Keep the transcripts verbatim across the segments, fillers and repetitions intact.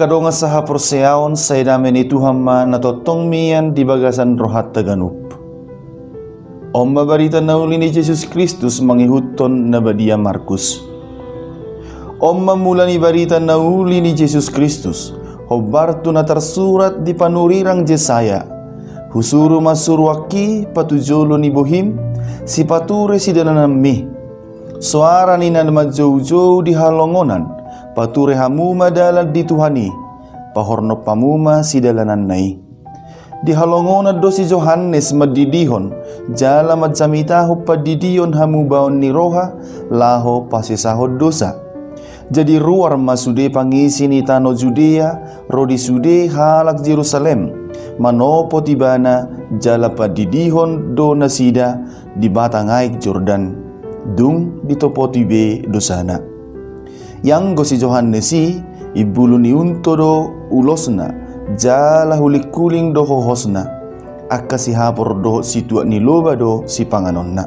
Angka dongan sahaporseaon, sai dame ni Tuhan ma na tongtong mian di bagasan rohanta ganup. On ma barita na uli ni Jesus Kristus mangihuthon na badia Markus. On ma mula ni barita na uli ni Jesus Kristus, hombar tu na tarsurat di panurirang Jesaya: Husuru ma suruanki, patujolo ni bohim, sipature sidalananmi. Soara ni na manjoujou di halongonan: Pature hamu ma dalan di Tuhan i, pahornop hamu ma sidalananna i. Di halongonan do si Johannes mandidihon jala manjamitahon pandidion hamubaon ni roha laho pasesahon dosa. Jadi ruar ma sude pangisi ni tano Judea ro di sude halak Jerusalem, manopot ibana jala pandidihon do nasida di batang aek Jordan, dung ditopoti be dosana. Ianggo si Johannes i, imbulu ni unto do ulosna, jala hulinghuling do hohosna, angka sihapor dohot situak ni loba do sipanganonna.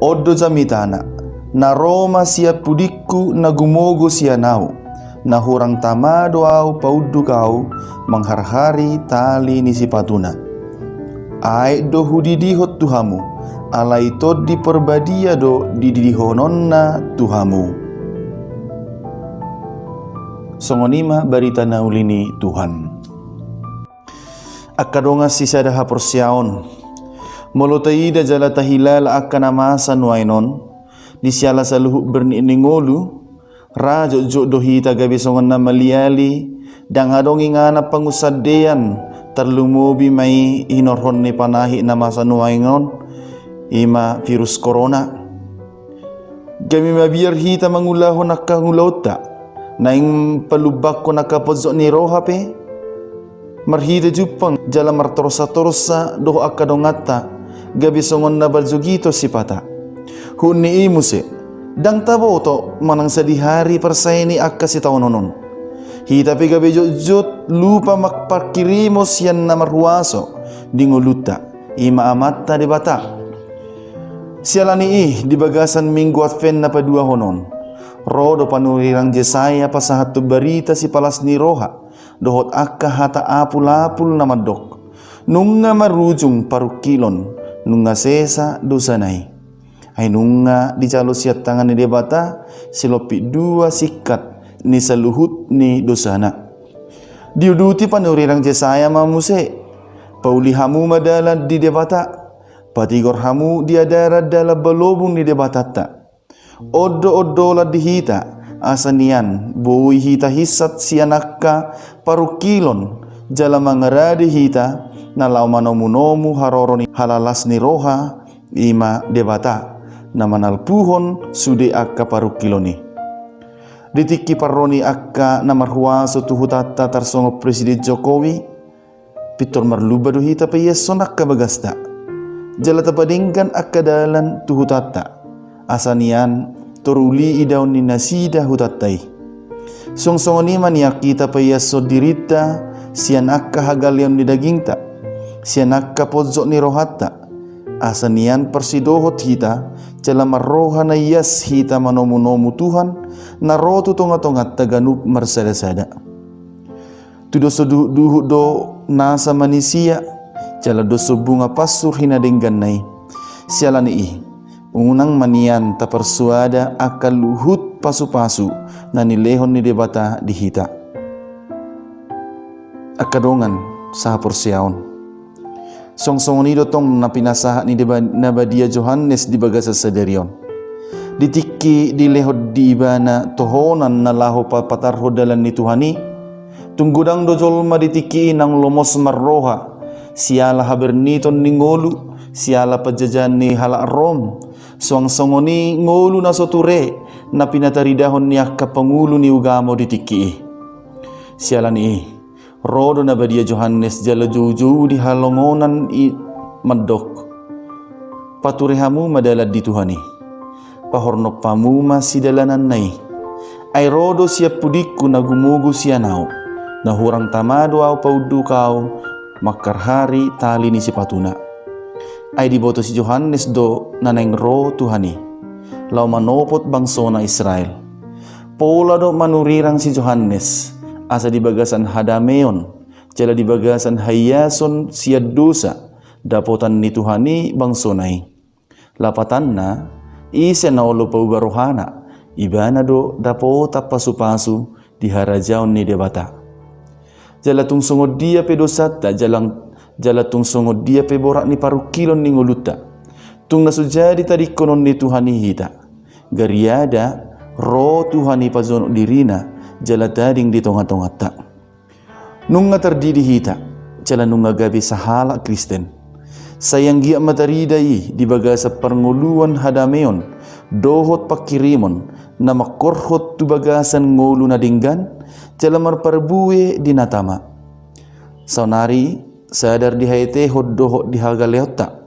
On do jamitana: Na ro ma sian pudingku na gumogo sian ahu, na hurang tama do ahu paunduk ahu mangharhari tali ni sipatuna. Aek do hudidihon tu hamu, alai Tondi Parbadia do dididihononna tu hamu. Songon i ma barita na uli ni Tuhan. Angka dongan sisada haporseaon, molo taida jala tahilala angka na masa nuaeng on, di siala saluhut bernit ni ngolu, ra jotjot do hita gabe songon na maliali, ndang adong inganan pangunsandean, tarlumobi ma i hinorhon ni panahit na masa nuaeng on, i ma virus korona. Gabe mabiar hita mangulahon angka ulaonta, naeng palumbangkon angka ponjot ni roha pe, marhite jumpang jala martorsatorsa dohot angka donganta, gabe songon na baljogiton sipata. Huhut ni i muse, ndang taboto manang sadihari parsahit ni angka sitaonon on. Hita pe gabe jotjot lupa ma parkirimon sian na marhuaso di ngolunta, i ma Amanta Debata. Siala ni i, di bagasan Minggu Advent na paduahon on, ro do panurirang Jesaya pasahathon barita sipalas ni roha dohot angka hata apulapul na mandok: Nunga marujung parungkilon, nunga sesa dosana i. Ai nunga dijalo sian tangan ni Debata silompit dua singkat ni saluhut ni dosana. Diuduti panurirang Jesaya ma muse: Pauli hamu ma dalan di Debata, patigor hamu di adaran dalan balobung ni Debatanta. On do ondolan di hita, asa nian boi hita hinsat sian angka parungkilon, jala mangarade hita na laho manomunomu haroro ni halalas ni roha, i ma Debata, na manalpuhon sude angka parungkilon i. Di tingki parro ni angka na marhuaso tu hutanta tarsongon Presiden Jokowi, pintor marlumba do hita paiashon angka bagasta, jala tapadenggan angka dalan tu hutanta, asa nian toruli idaon ni nasida hutanta i. Suang songon i ma nian hita paiashon dirinta sian angka hagaleon ni dagingta, sian angka ponjot ni rohanta, asa nian parsidohot hita jala marroha na ias hita manomunomu Tuhan, na ro tu tongatonganta ganup marsadasada. Tu doso duhutduhut do nasa manisia, jala doso bunga pansur hinadengganna i. Siala ni i, unang ma nian taparsuada angka luhut pasupasu na nilehon ni Debata di hita. Angka dongan sahaporseaon, suang songon i do tong na pinasahat ni Deba-, na badia Johannes di bagasan sadari on. Di tingki dilehon di ibana tohonan na laho pa-, patarhon dalan ni Tuhan i, tung godang do jolma di tingki i naung lomos marroha, siala haberniton ni ngolu, siala panjajahan ni halak Rom, suang songon i ngolu na so ture na pinataridahon ni angka pangulu ni ugamo di tingki i. Siala ni i, ro do na badia Johannes jala joujou di halongonan i mandok: Pature hamu ma dalan di Tuhan i, pahornop hamu ma sidalananna i. Ai ro do sian pudingku na gumogo sian ahu, na hurang tama do ahu paunduk ahu mangharhari tali ni sipatuna. Ai diboto si Johannes do na naeng ro Tuhan i laho manopot bangsona Israel. Pola do manurirang si Johannes, asa di bagasan hadameon jala di bagasan haiason sian dosa dapotan ni Tuhan i bangsona i. Lapatanna, ise na olo pauba rohana, ibana do dapotan pasupasu di harajaon ni Debata. Jala tung songon dia pe dosanta, jala, jala tung songon dia pe borat ni parungkilon ni ngolunta, tung na so jadi tadingkonon ni Tuhan i hita. Gariada ro Tuhan i pajonok dirina, jala tading di tongatonganta. Nunga tardidi hita, jala nunga gabe sahalak Kristen. Sai anggiat ma tarida i di bagasan parngoluon hadameon dohot pangkirimon na mangkorhon tu bagasan ngolu na denggan, jala marparbue di na tama. Saonari sadar di haetehon dohot di hagaleonta.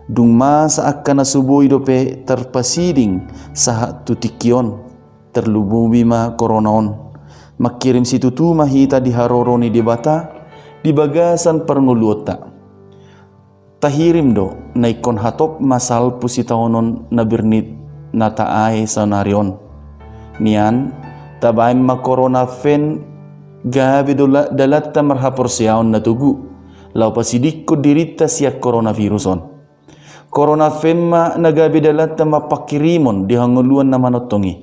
Dung masa angka na so boi dope tarpasiding sahat tu tingki on, tarlumobi ma korona on, mangkirim situtu ma hita di haroro ni Debata di bagasan parngoluonta. Tahirim do na ingkon hatop ma salpu sitaonon na bernitna tahe saonari on. Nian, tabaen ma korona pen gabe dola-, dalanta marhaporseaon na togu, laho pasidingkon dirinta sian koronavirus on. Korona pen ma na gabe dalanta marpangkirimon di hangoluan na manongtong i.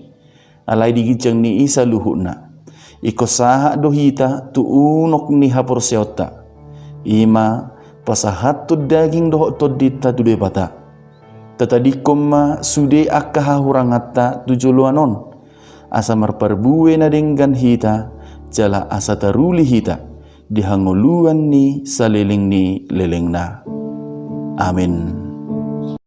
Alai di ginjang ni i saluhutna, ingkon sahat do hita tu unok ni haporseaonta, i ma pasahathon daging dohot tondinta tu Debata. Tatadingkon ma sude angka hahuranganta tu joloan on, asa marparbue na denggan hita, jala asa taruli hita di hangoluan ni saleleng ni lelengna. Amen.